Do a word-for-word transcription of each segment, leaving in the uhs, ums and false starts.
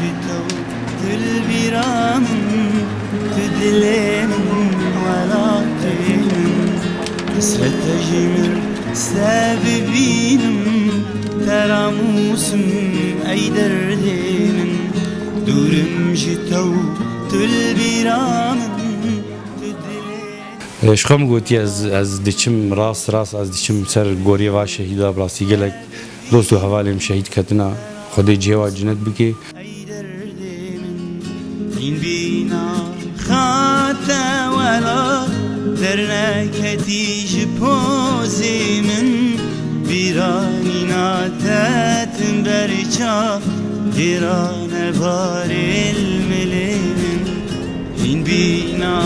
Ji tew tu li bîra min, tu dilê min, welatê min. Hesrete ji min se bibînim, te ramûsim ey derdê min. Dûrim ji tew tu li bîra min, tu dilê min. Ji xwe min gotî ez, ez diçim rast rast, ez diçim ser goriyê va şehîda, bi rastî gelek dost û hevalê min şehîd ketina. Xwedê cihê wan cinet bike. Ey derdê min, hîn bîna xate welat, derneketî ji pozê min, bîranîna te tim ber çav, dêra nebarê li milê min. Hîn bîna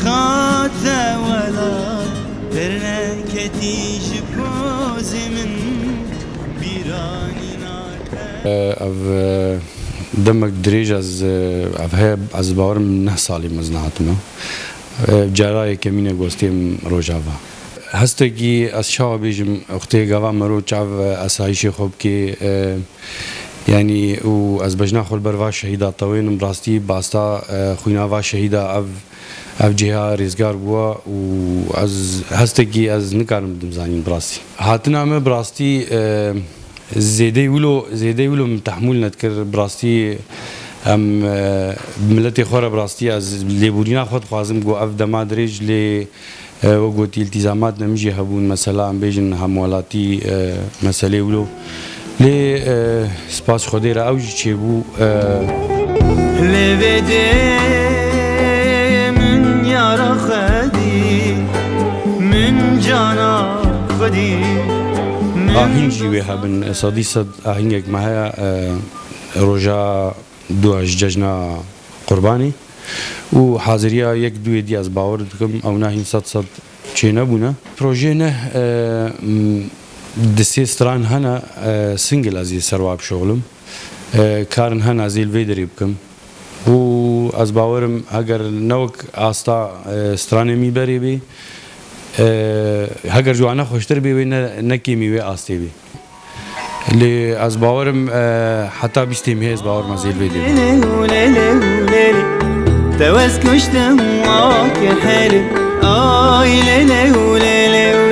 xate welat, derneketî ji pozê min, bîranîna te. Ev, e, demek dirêj ez, e, ev heye, ez bawerim neh salî mezin hatime. E, cara yekemîn e ku ez têm Rojava. Hestekî ez çawa bêjim, wextê gava mero çav, e, esayîşê xwe bikê, e, yanî û ez bejna xwe li ber va şehîda tewênim, rastî basta, e, xwîna va şehîda ev, ev cêha rêzgar bûwa û ez hestekî ez nikarim bidim zanîn bi rastî. Hatina me bi rastî, e, zêdeyî wilo, zêdeyî wilo min tehmûl nedikir. Bi rastî em, e, miletê xwe re bi rastî ez lêborîna xwe dixwazim ku ev dema dirêj lê, e, wek gotî îltîzamat ne min jî hebûn, mesela em bêjin hemwelatî, e, meselê wilo. Lê, e, spas Xwedê re ew jî çêbû, e. Lê vê dê min yara xwedî, min cana xwedî, min Ahîng jî wê hebin, sedî sed ahîngek me heye, e, roja dua ji cejna Qurbanê û haziriya yek duyê dî ez bawer dikim, ew nahîn sed sed çênebûne. Projeyê ne, e, m, di sê stran hene, e, single ez ê ser wa bişoxlim. E, karin hene ez ê li vê derê bikim. Û ez bawerim heger ne wek asta, e, stranê mî berê bê, e, heger ji wan ne xweştir bê wê ne, ne kêmî wê astê bê. Lê ez bawerim, e, heta bîstê mehê ez bawerim ez ê li vê dê bim. Te wez kuştim wake heli. Ay lê lê û lê lê û